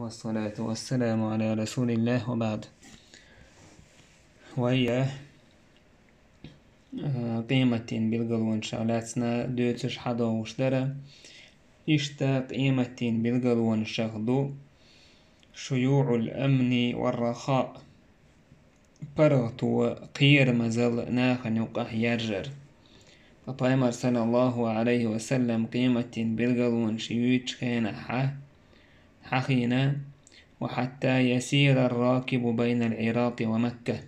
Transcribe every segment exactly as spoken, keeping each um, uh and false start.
والصلاة والسلام على رسول الله وبعد. Вай, э, къематдийнан билгалонех лаьцна дуьйцуш хьадогӀуш дара. Иштта къематдийнан билгалонех ду شيوع الأمن والرخاء. ПаргӀато, кхерамазалла нахана юкъахь яржар. Ткъа Пайхамар, саллаллаху Ӏалайхи ва саллам, къематдийнан билгалонех юьйцучу хенахь хьахийна: وحتى يسير الراكب بين العراق ومكة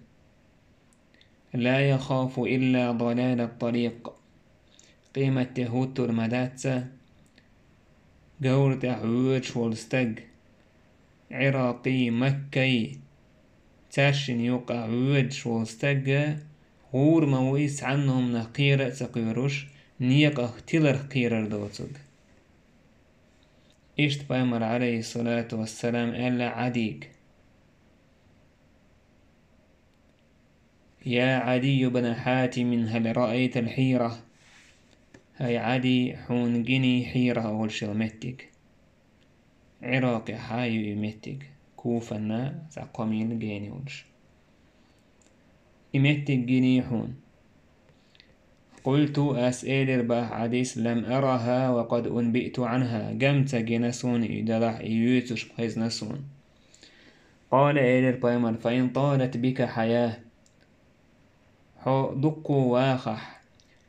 لا يخاف إلا ضلال الطريق. Къематде хӀуттур ма дац, говра тӀехь воьдуш волу стаг, Ӏиракъий, Маккай, цаьршинна юкъахь воьдуш волу стаг, гӀур ма ву иза цхьанна хӀуманах кхера а ца кхоьруш, некъах тиларх кхерар доцург. Иштта Пайхамар, Ӏалайхиссалату вассалам, аьлла Ӏадийга: يا عدي بن حاتم، هل رأيت الحيرة؟ ХӀай Ӏади, хьуна гиний Хьира олуш йолу меттиг? Ӏиракъехь ю и меттиг, Куфанна цхьа кхо милла гена йолуш. И меттиг гиний хьуна? قلت، ас элира боху Ӏадис: لم أرها وقد أنبئت عنها. Гам ца гина суна и, делахь и юьйцуш хезна суна. قال، элира Пайхамар: فإن طالت بك حياة. Хьо дуккха вахахь,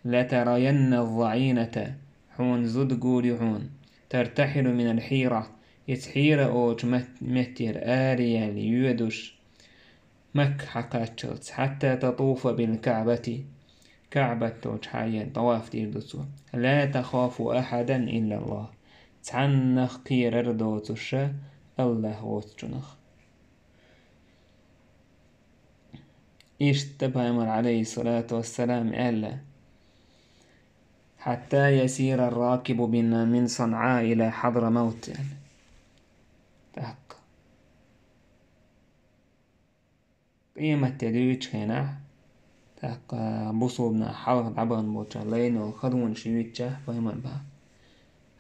لترين الظعينة, хьуна зуда гур ю хьуна, ترتحل من الحيرة, иза Хьира олучу мет-, меттера араяьлла йоьдуш, Макка хьакхаччалц, حتى تطوف بالكعبة, КаӀбат долчу хьаена тӀаваф дийр ду цо. لا تخاف أحدا إلا الله. Цхьаннах кхерар доцуша АллахӀ воцучунах. Иштта Пайхамар, Ӏалайхиссалату вассалам, аьлла: حتى يسير الراكب من، من صنعاء إلى حضرموت, аьлла. ТӀаккха къематде дуьйцучу хенахь, тӀаккха бусулбанаш хьалха дӀабахана болчарна лайна йолу хадонаш юьйцучехь Пайхамар боху: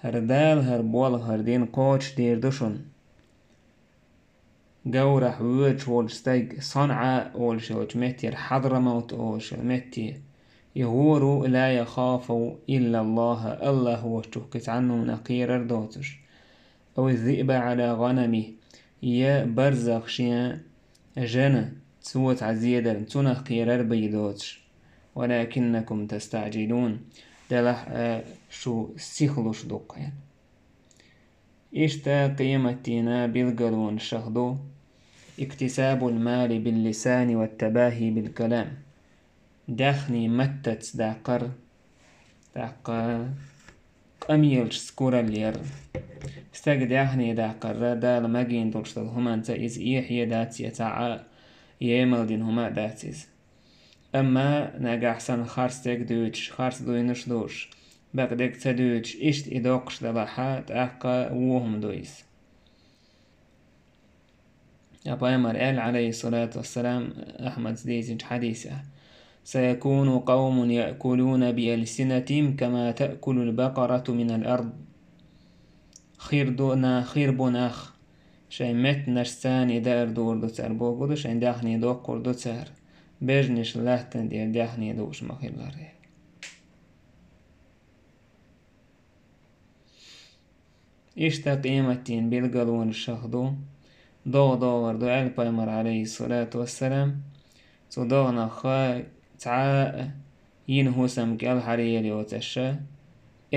хӀара Дала хӀара болх, хӀара дин кхочушдийр ду шуна. Говрахь воьдуш волчу стаг, СанӀа олуш йолчу меттера, Хьадрамавт олуш йолу метте, и гӀур ву, لا يخاف إلا الله, АллахӀ воцчух кхин цхьанна хӀуманах кхерар доцуш. أو الذئب على غنمه, я барзах шен жена, цо цхьа зе дарна, цунах кхерар бен доцуш. ولكنكم تستعجلون, делахь а шу сихлуш ду-кх, аьлла. Иштта къематдийнан билгалонашах ду: اكتساب المال باللسان والتباهي بالكلام. Даьхни маттаца даккхар, тӀаккха къамелашца куралла яр. Стага даьхни даккхар, Дала магийна долуш долу хӀуманца иза эхье дац, я цхьа а емал дина хӀума а дац иза. Амма нагахь санна харц дерг дуьйцуш, харц дуйнаш долуш, бакъдерг ца дуьйцуш, иштта и доккхуш далахь, тӀаккха вон хӀума ду иза. Ткъа Пайхамар аьлла, Ӏалайхиссалату вассалам, Ахьмада дийцинчу хьадисехь: سيكون قوم يأكلون بألسنتهم كما تأكل البقرة من الأرض. Хир ду на-, хир бу нах, шайн меттанашца и даар дуур ду цара, бохург ду, шайн даьхни доккхур ду цара, бежнаш латтана тӀера даьхни дууш ма-хиллара. Иштта къематдийнан билгалонашах ду, догӀа догӀур ду, аьлла Пайхамар, Ӏалайхиссалату вассалам, цу догӀанах цхьа а йина хӀусам кӀелхьаръяла йоцуш,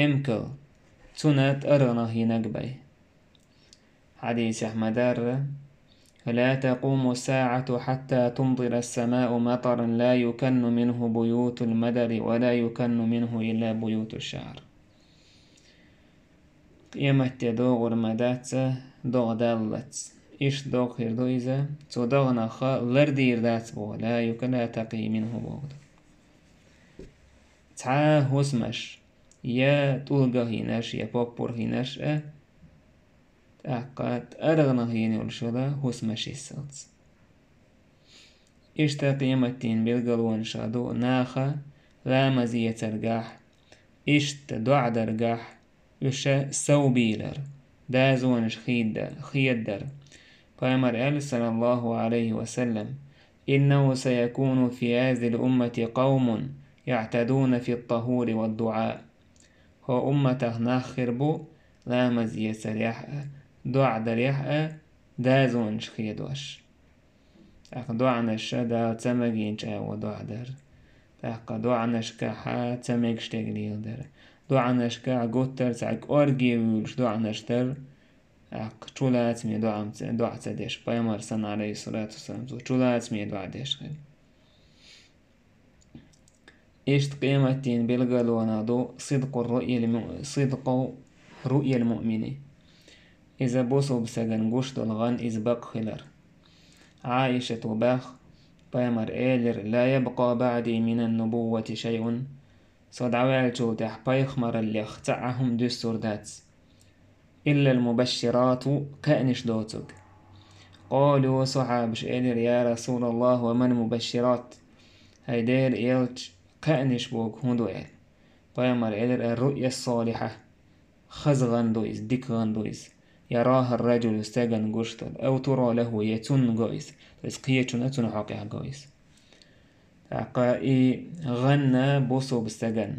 эмкал, цунна тӀаргӀанах йинарг бен. Хьадисехь ма-дарра: لا تقوم الساعة حتى تمطر السماء مطرا لا يكن منه بيوت المدر ولا يكن منه إلا بيوت الشعر. Къематде догӀур ма дац догӀа даллалц. Иштта догӀа хир ду иза, цу догӀанах лардийр дац боху, لا يكن، لا تقي منه боху. Цхьа а хӀусамаш, я тӀулгах йинарш, я поппарх йинарш а, тӀаккха тӀаргӀанах йина йолуш йолу хӀусамаш йисалц. Иштта къематдийнан билгалонашах ду наха ламаз эцаргахь, иштта доӀа даргахь, уьш сов бийлар. дазонаш хедар, хедар. Пайхамара аьлла, саллаллаху Ӏалайхи ва саллам: «إنه سيكون في هذه الأمة قوم يعتدون في الطهور والدعاء». ХӀокху умматах нах хир бу, ламаз эцарехь а, доӀа дарехь а дазонаш хедош. ТӀаккха доӀанаш а Дала ца магийначу агӀор доӀа дар. ТӀаккха доӀанашкахь а ца мегаш дерг леладар. ДоӀанашкахь а гуттар а цхьа кӀорге вуьйлуш доӀанаш дар. ТӀаккха чулацаме доӀа ца, доӀа ца деш, пайхамар санна, Ӏалайхиссалату вассалам, цо чулацаме доӀа деш хир. Иштта къематдийнан билгалонех ду сидкъу руъял му-, сидкъу руъял муъмини. Иза бусулба стагана гуш долу гӀан иза бакъ хилар. Ӏаишата боху, пайхамара элира: «Ла ябкъа баъди минан нубуввати шайъун». Со дӀаваьллачул тӀаьхьа пайхамараллех цхьа а хӀума дуьсур дац. «Иллал мубашширату», кхаънаш доцург. Къалу, сахьабаша элира: «Я Расулаллах, ва мал мубашшират?» ХӀай Делан элча, кхаънаш бохург хӀун ду аьлла. Пайхамара элира: «Ар-руъя ас-салиха». Хаза гӀан ду иза, дика гӀан ду иза. «Ярахар ражулу», стагана гуш долу. «Ав тура лаху», я цунна го иза. То есть кхечунна, цунна хьокъехь го иза. ТӀаккха и гӀан бусулба стагана,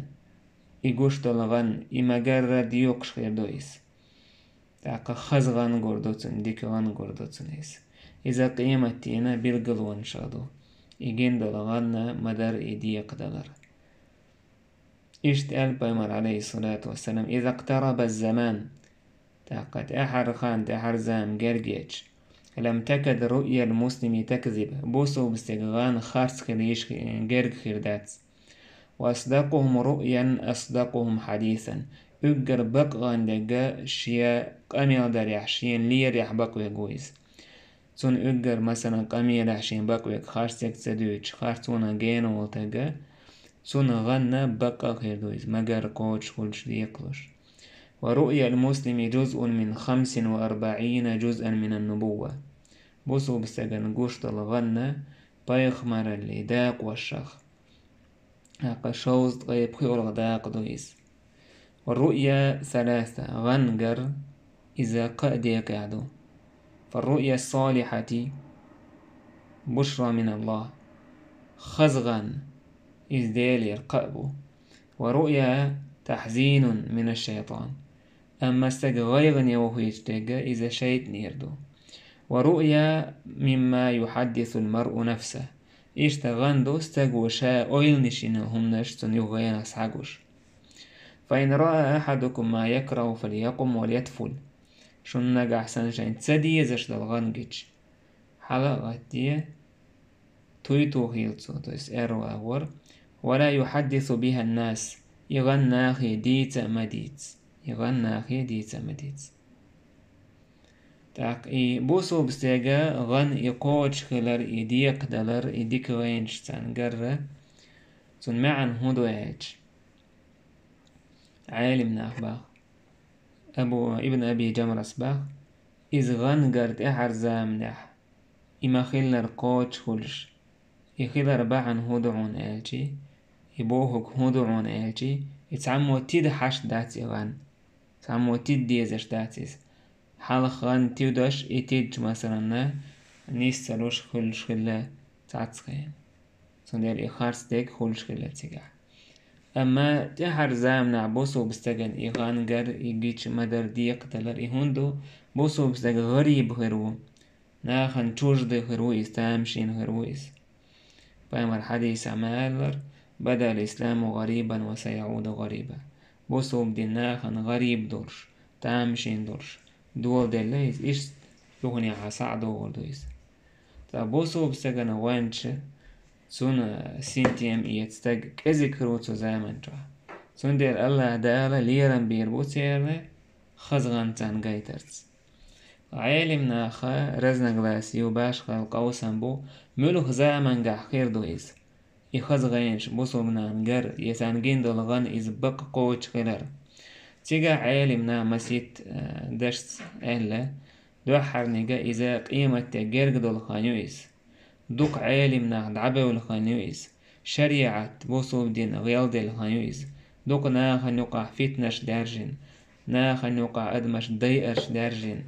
и гуш долу гӀан, и ма-гарра доькхуш хир ду иза. ТӀаккха хаза гӀан гур ду цунна, дика гӀан гур ду цунна иза. Иза къематдийнан билгалонех ду. И гина долу гӀан ма-дарра и декхадалар. Иштта аьлла пайхамара, Ӏалайхиссалату вассалам: «Иза кътараба заман». ТӀаккха тӀаьхьара хан, тӀаьхьара зама герга еча. «Лам такад руъял муслими такзиб». Бусулба стеган гӀан харц хила йиш герга хир дац. «Ва асдакъухум руъян асдакъухум хьадисан». Уггар бакъ гӀан дерг шен къамел дарехь, шена лерехь бакъ верг ву иза. Цунна уггар, масалан, къамелехь шен бакъ верг, харцдерг ца дуьйцуш, харцонан гена волу стаг, цунна гӀан бакъ а хир ду иза, ма-гарра кхочуш хуьлуш, декхалуш. «Ва руъял муслими жузъун мин хамсин ва арбаъина жузъан минан нубувва». Бусулба стагана гуш долу гӀан пайхамараллин дакъошах, тӀаккха шовзткъе пхоьалгӀа дакъа ду иза. «Ва руъя саласа», гӀан гар, иза кхаа декъехь ду. «Фар-руъя ас-салихати бушра миналлах». Хаза гӀан, иза Делера кхаъ бу. «Ва руъя тахьзинун минаш-шайтан». Амма стаг гӀайгӀане вохуьйтуш дерг, иза шайтӀанера ду. «Ва руъя мимма юхьаддисул маръу нафса». Иштта гӀан ду стаго ша ойланаш йина хӀуманаш цунна юха гӀенах схьагуш. «Фа ин раа ахьадукум ма якраху фалякъум валятфул». Шуна нагахь санна шайна ца дезаш долу гӀан гича, хьала а гӀаттаде, туй тухийла цо, то есть аьрру агӀор. «Ва ла юхьаддису бихан-нас». И гӀан нахе дийца а ма дийца. И гӀан нахе дийца а ма дийца. ТӀаккха и бусулба стеган гӀан и кхочуш хилар, и декхадалар, и дика гӀенаш царна гарра, цунна маьӀна хӀун ду аьлча, Ӏелим нах боху. Абу, Ибн Аби Жамрас боху, иза гӀан гар тӀаьхьара заманехь, и ма-хиллара кхочуш хуьлуш, и хилар бахьана хӀун ду хьуна аьлчи, и бохург хӀун ду хьуна аьлчи, и цхьаммо тида хьашт дац и гӀан. Цхьаммо тида дезаш дац иза. Хьалха гӀан тидош, и тидча, масалан, нис ца луш хуьлуш хилла цхьацца хенахь. Цундела и харц дерг хуьлуш хилла цигахь. Амма тӀаьхьара заманахь бусулба стагана и гӀан гар, и гича ма-дарра декхадалар, и хӀунда ду, бусулба стаг гӀариб хир ву. Нахана чуждый хир ву иза, тамашийна хир ву иза. Пайхамар хьадисехь ма-аллара: «Бада ал-исламу гӀарибан ва саяӀуду гӀариба». Бусулба дин нахана гӀариб долуш, тамашийна долуш доладелла иза, иштта юханехьа схьа а догӀур ду иза. Ткъа бусулба стагана гӀоьнча, цунна синтем эца стаг кӀезиг хир ву цу заман чохь. Цундела АллахӀ Дала лерам бийр бу церан хаза гӀан царна гайтарца. Ӏелим наха разногласи ю, башхал къовсам бу, муьлха замангахь хир ду иза. И хаза гӀенаш бусулба нахана гар, я царна гина долу гӀан иза бакъ кхочуш хилар. Цигахь Ӏелим наха масийтта, э, дашца аьлла, дуьххьарниг иза къематде герга долу хан ю иза. Дукха Ӏелим нах дӀабевлла хан ю иза. ШариӀат, бусулба дин гӀелделла хан ю иза. Дукха нахана юкъахь фитнаш даьржина. нахана юкъахь адамаш дайарш даьржина.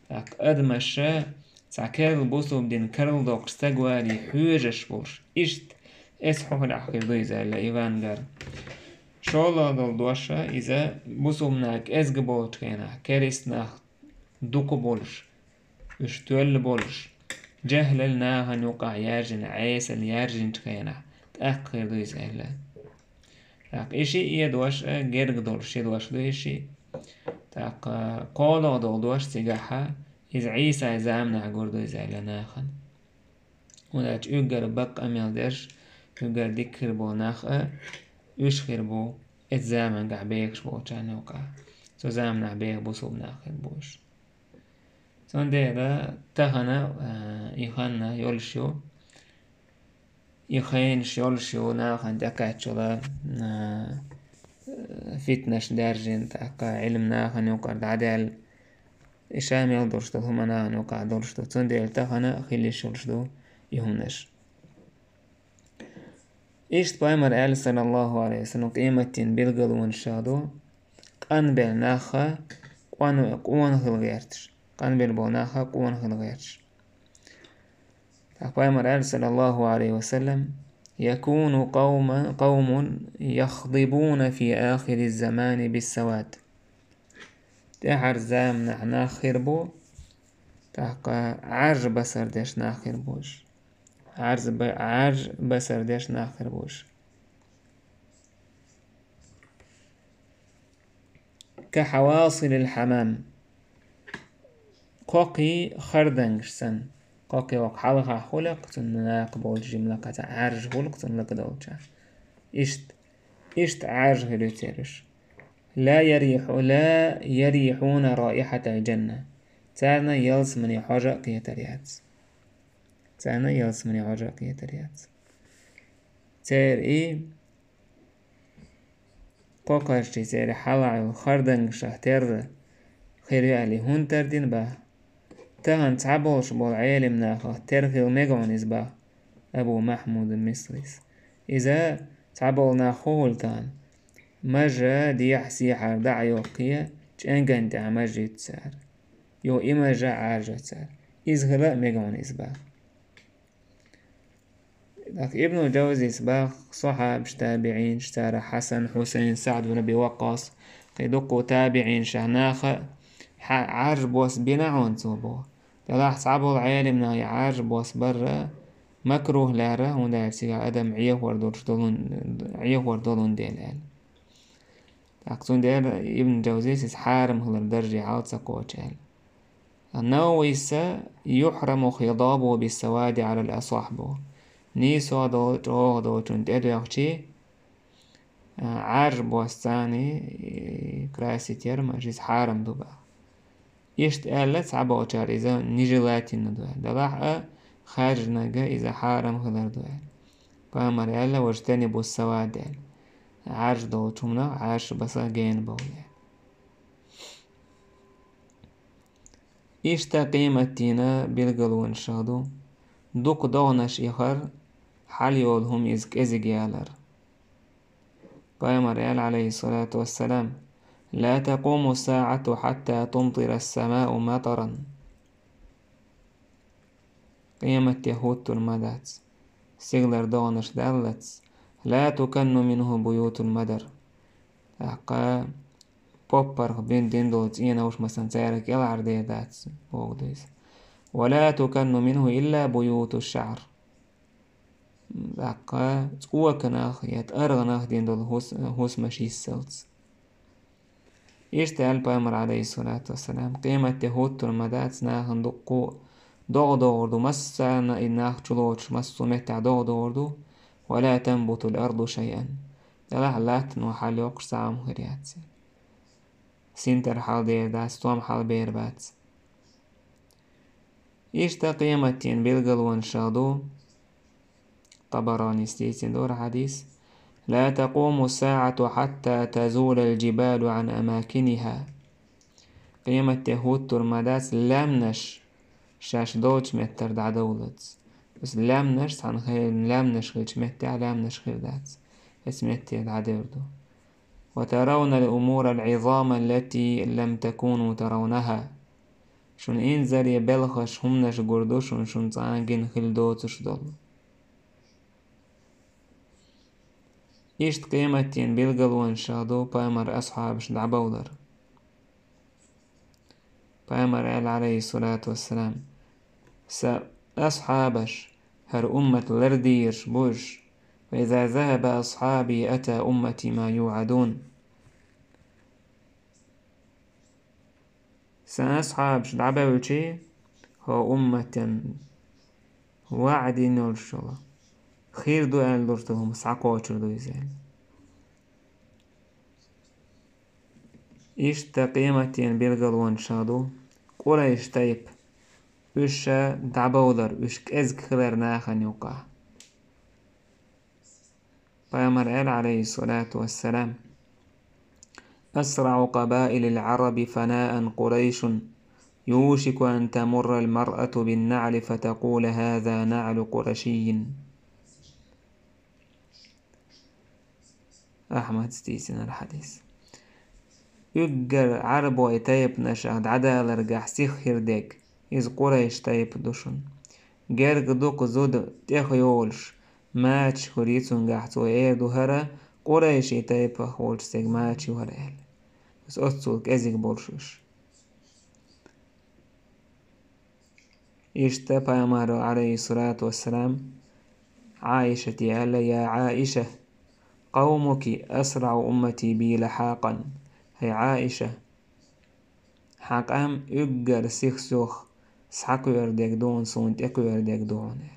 ТӀаккха адамаш цхьа керла бусулба дин карладоккхуш стаг валий хьоьжуш болуш. Иштта эс хьухуьлахь хир ду иза аьлла Ивангар. ШолгӀа долу дош, иза бусулба нах кӀезга болчу хенахь, керист нах дукха болуш, уьш тоьлла болуш, жаьхьлал нахана юкъахь яьржина, Ӏесалла яьржинчу хенахь, тӀаккха хир ду иза аьлла. ТӀаккха и шиъ дош а герга долуш ши дош ду и шиъ. ТӀаккха кхоалгӀа долу дош цигахь, иза Ӏийсай заманахь гур ду иза аьлла нахана. ХӀунда аьлча уьггар бакъ къамел дерш, уьггар дика хир болу нах а, уьш хир бу, эцу замангахь бехаш болчарна юкъахь. Цу заманахь беха бусулба нах хир бу уьш. Цундела тахана, а, и ханна йолуш ю, и хенаш йолуш ю, нахана тӀекхаччалц, а, фитнаш даьржина, тӀаккха Ӏилма нахана юкъара дӀадаьлла, и ша мел долуш долу хӀума нахана юкъахь долуш ду. Цундела тахана хила йиш йолуш ду и хӀуманаш. Иштта пайхамар аьлла, саллаллаху алейхи ва саллям, къематдийнан билгалонаш ду, къанбелла нахха къон-, къона хила гӀерташ. Къанбелла болу нахха къона хила гӀерташ. ТӀаккха пайхамар аьлла, саллаллаху алейхи ва саллям: «Якуну къавма-, къавмун яхдибуна фи ахири замани биссавад». ТӀаьхьара заманахь нах хир бу, тӀаккха Ӏаржа басар деш нах хир бу уьш. Ӏаржа ба-, Ӏаржа басар деш нах хир бу уьш. Ка хьавасилил хьамам. Кхокхий хардангаш санна. Кхокхий вокху хьалха хуьлу-кх, цунна накха болчу жимма лакхахь цхьа Ӏаржа хуьлу-кх цунна лакха долчохь. Иштта, иштта Ӏаржа хир ю церан уьш. Ла ярихьу-, ла ярихьуна раихьатал джанна. Царна ялсамане хьожа а кхетар яц. Царна ялсамане хьожа а кхетар яц. Церан и кхокхарчий церан хьалха йолу хардангашах терра хир ю аьлла, хӀунда тардина боху? Тахана цхьаболуш болу Ӏелам нахах тера хила мега хьуна иза боху Абу Махьмуд Мислис. Иза цхьаболу нах хӀун хуьлу тахана? Мажа дехьа-сехьара дӀа а йоккхий, чӀенган тӀехь мажа йиту цара. Юха и мажа а Ӏаржа цара. Иза хила а мега хьуна иза боху. ТӀаккха Ибнул Джавзис боху сахьабаш, табиӀинаш, цара Хьасан, Хьусайн, СаӀд бин Аби Ваккъас, кхин дуккха табиӀинаш, наха хьа-, Ӏаржа бос бина хьуна цо боху. Делахь цхьаболу Ӏелам наха и Ӏаржа бос барра макрух лаьара, хӀунда аьлча цигахь адам Ӏехор долуш долун, Ӏехор долун дела аьлла. ТӀаккха цундела Ибн Джавзис иза хьарам хилар дарже хьал ца кхочу аьлла. Нававис: «Юхьраму хидабу биссавади Ӏалал асахь», бу. Нийсо долу, чӀогӀа долчун тӀедоьгӀчий, а, Ӏаржа бос царний, и, красить яр, ма, иза хьарам ду боху. Иштта аьлла, цхьаболчара иза нежелательно ду аьлла. Делахь а, хаьржинарг иза хьарам хилар ду аьлла. Пайхамар аьлла: «Важтанибу ссавад», аьлла. Ӏаржа долчу хӀуманах Ӏаржа баса гена бовла аьлла. Иштта къематдийнан билгалонаш ду. Дукха догӀанаш ихар, хьал йолу хӀума иза кӀезиг ялар. Пайхамар аьлла, Ӏалайхиссалату вассалам: «Ла такъуму ссаӀату хьатта тумтира ссамаъу матаран». Къематде хӀуттур ма дац. Стигалара догӀанаш даллалц. «Ла туканну минху буютул мадар». ТӀаккха поппарх бин дин долу цӀенош, масалан, цаьрга кӀелхьардер дац, боху иза. «Ва ла туканну минху илла буюту шаӀр». ТӀаккха цӀоканах я тӀаргӀанах дин долу хӀус-, хӀусамаш йиссалц. Иштта аьлла пайхамар, Ӏалайхиссалату вассалам: «Къематде хӀуттур ма дац, нахана дуккха догӀа догӀур ду, массарна и нах чулоцуш, массо а меттехь догӀа догӀур ду, ва ла танбутул арду шайъан». Делахь латтано хьал йоккхуш цхьа а хӀума хир яц. Синтар хьал дер дац, стом хьал бер бац. Иштта къематдийнан билгалонаш ду. Табаранис дийцина дара хьадис: «Ла такъуму ссаӀату хьатта тазулал джибалу Ӏан амакиниха». Къематде хӀуттур ма дац, лаьмнаш шаьш долчу меттара дӀадовлалц. Аса лаьмнаш, цхьана хенахь лаьмнаш хилчу меттехь лаьмнаш хир дац. Эцу метте дӀадер ду. وترون الأمور العظام التي لم تكونوا ترونها. Шуна инзаре белхаш, хӀуманаш гур ду шуна, шуна цкъа а гина хила доцуш долу. Иштта къематдийнан билгалонашах ду пайхамар асхьабаш дӀабовлар. Пайхамар аьлла, Ӏалайхиссалату вассалам: «Сан асхьабаш хӀара уммат лардийраш бу уьш. فإذا ذهب أصحابي أتى أمتي ما يوعدون». Сан асхьабаш дӀабевлчи, хӀокху умматан ваӀда йина йолуш йолу, хир ду аьлла лур ду хӀума схьакхочур ду иза аьлла. Иштта къематдийнан билгалонашах ду Къурайш тайпа, уьш ша дӀабовлар, уьш кӀезиг хилар нахана юккъахь. Пайхамар аьлла, Ӏалайхиссалату вассалам: «أسرع قبائل العرب فناء قريش، يوشك أن تمر المرأة بالنعل فتقول: هذا نعل قرشي». Ахьмадс дийцинарг хьадис. Уггар Ӏарбойн тайпанашах дӀадаларгахь сих хир дерг, иза Къурайш тайпа ду шуна. Герга дукха зуда тӀех йолуш, мача хуьлий цуьнгахь, цо эр ду хӀара Къурайши тайпах волчу стеган мача ю хӀара аьлла. Иза оццул кӀезиг болуш уьш. Иштта пайхамаро, Ӏалайхиссалату вассалам, Ӏаишате аьлла: «Я Ӏаиша, къавмуки асрагӀу уммати би лахьакъан». ХӀай Ӏаиша, хьан къам уггар сих-сох схьакхоьру дерг ду хьуна, суна тӀекхоьру дерг ду хьуна аьлла.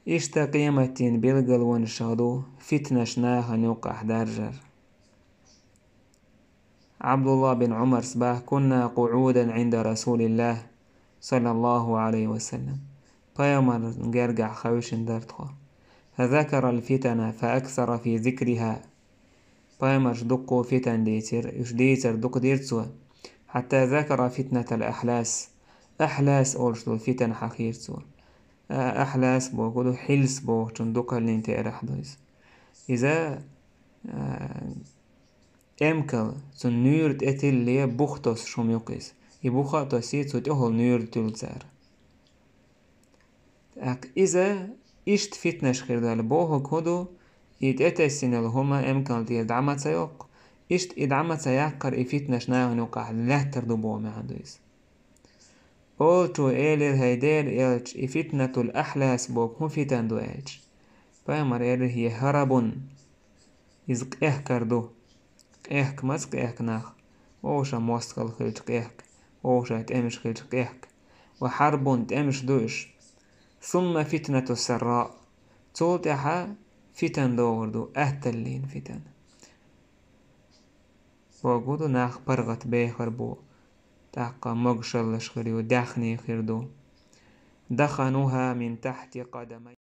Иштта къематдийнан билгалонашах ду фитнаш нахана юккъахь даржар. Ӏабдулла бин Ӏумарс боху: «كنا قعودا عند رسول الله صلى الله عليه وسلم». Пайхамаран гергахь хевшина дара тхо. «فذكر الفتن فأكثر في ذكرها». Пайхамарш дуккха фитан дийцира, уьш дийцар дукха дира цо. «حتى ذكر فتنة الأحلاس». Ахьлас олуш долу фитан хьахийра цо. А, ахьлас боху ду, хьилс бохучун дукхаллин теарахь ду иза. Иза, а, эмкал, цунна нуьйр тӀетилле бух тосуш хӀума ю-кх иза. И бух а тосий, цу тӀехула нуьйр туьллу цара. ТӀаккха иза иштта фитнаш хир ду аьлла бохург хӀун ду, и тӀетесна йолу хӀума эмкална тӀера дӀа ма ца йоккху, иштта и дӀа ма ца яккхара, и фитнаш нахана юккъахь лаьттар ду боху маьӀна ду иза. Олучо элира: «ХӀай Делан элча, и фитнатул ахьлас боху хӀун фитан ду?» аьлча. Пайхамар элира: «ХӀия хӀарабун». Иза къехкар ду. Къехка маца къехка нах? Вовшах мостагӀалла хилча къехка, вовшах тӀемаш хилча къехка. «Ва хьарбун», тӀемаш ду уьш. «Сумма фитнату сарраъ». Цул тӀаьхьа фитан догӀур ду, атталлин фитан. Бохург ду, нах паргӀат бехар бу, тӀаккха могушаллаш хир ю, даьхни хир ду. «Дахануха мин тахьти къадамай».